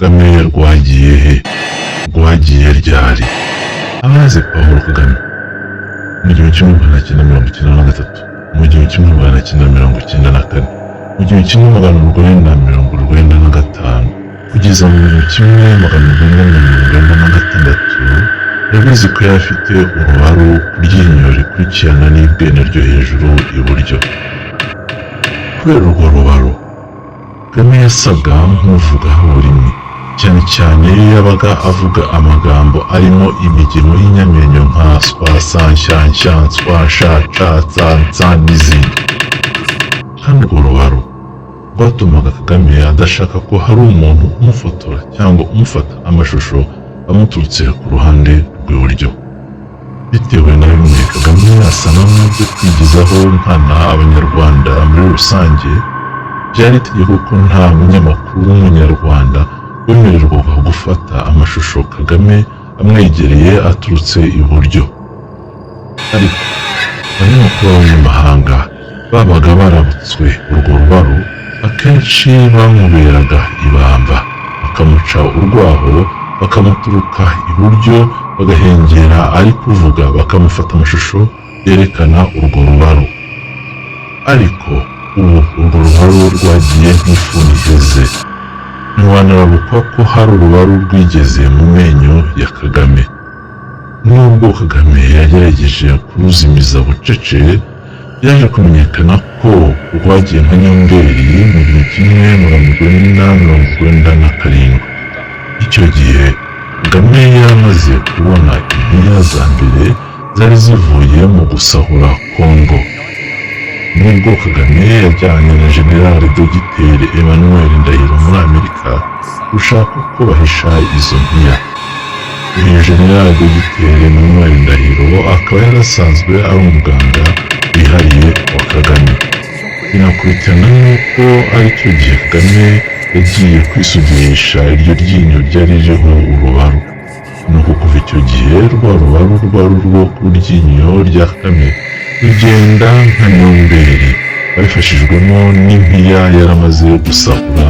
Kagame rwagiye he? Rwagiye ryari? Abazi Paul Kagame mu 1993, mu 1994, mu 1995 kugeza mu 1996, urabizi ko yari afite urubaru ku ryinyo rikurikirana n'ibwene ryo hejuru iburyo. Kubera urwo rubaru, Kagame yasaga nk'uvuga ururimi, cyane cyane iyo yabaga avuga amagambo arimo imigemo y'inyamenyo nka swa, sa, nshya, nshya, nswa, sha, ca, tsa, nsa n'izindi. Kandi urwo rubaru rwatumaga Kagame adashaka ko hari umuntu umufotora cyangwa umufata amashusho amuturutse ku ruhande rw'iburyo. Bitewe na bimwe Kagame asa n'ibyo kwigizaho nkana Abanyarwanda muri rusange, byari itegeko ko nta munyamakuru w'Umunyarwanda wemererwaga gufata amashusho Kagame amwegereye aturutse iburyo. Ariko abanyamakuru b'abanyamahanga babaga barabutswe urwo rubaru, akenshi bamuberaga ibamba, bakamuca urwaho, bakamuturuka iburyo, bagahengera ari kuvuga, bakamufata amashusho yerekana urwo rubaru. Ariko ubu urwo rubaru rwagiye nk'ifuni iheze. Ntiwanarabukwa ko hari urubaru rwigeze mu menyo ya Kagame. Nubwo Kagame yagerageje kuruzimiza bucece, byaje kumenyekana ko rwagiye nka nyomberi mu 1997. Icyo gihe Kagame yaramaze kubona impiya za mbere zari zivuye mu gusahura Kongo. Nubwo Kagame yajyanye na General Dogiteri Emmanuel Ndahiro muri Amerika gushaka uko bahisha izo mpiya, uyu General Dogiteri Emmanuel Ndahiro akaba yarasanzwe ari umuganga wihariye wa Kagame. Binakurikirana n'uko aricyo gihe Kagame yagiye kwisuzumisha iryo ryinyo ryari ririho urubaru. Nuko kuva icyo gihe rwa rubaru rwari urwo ku ryinyo rya Kagame rugenda nka nyomberi, babifashijwemo n'impiya yaramaze gusahura.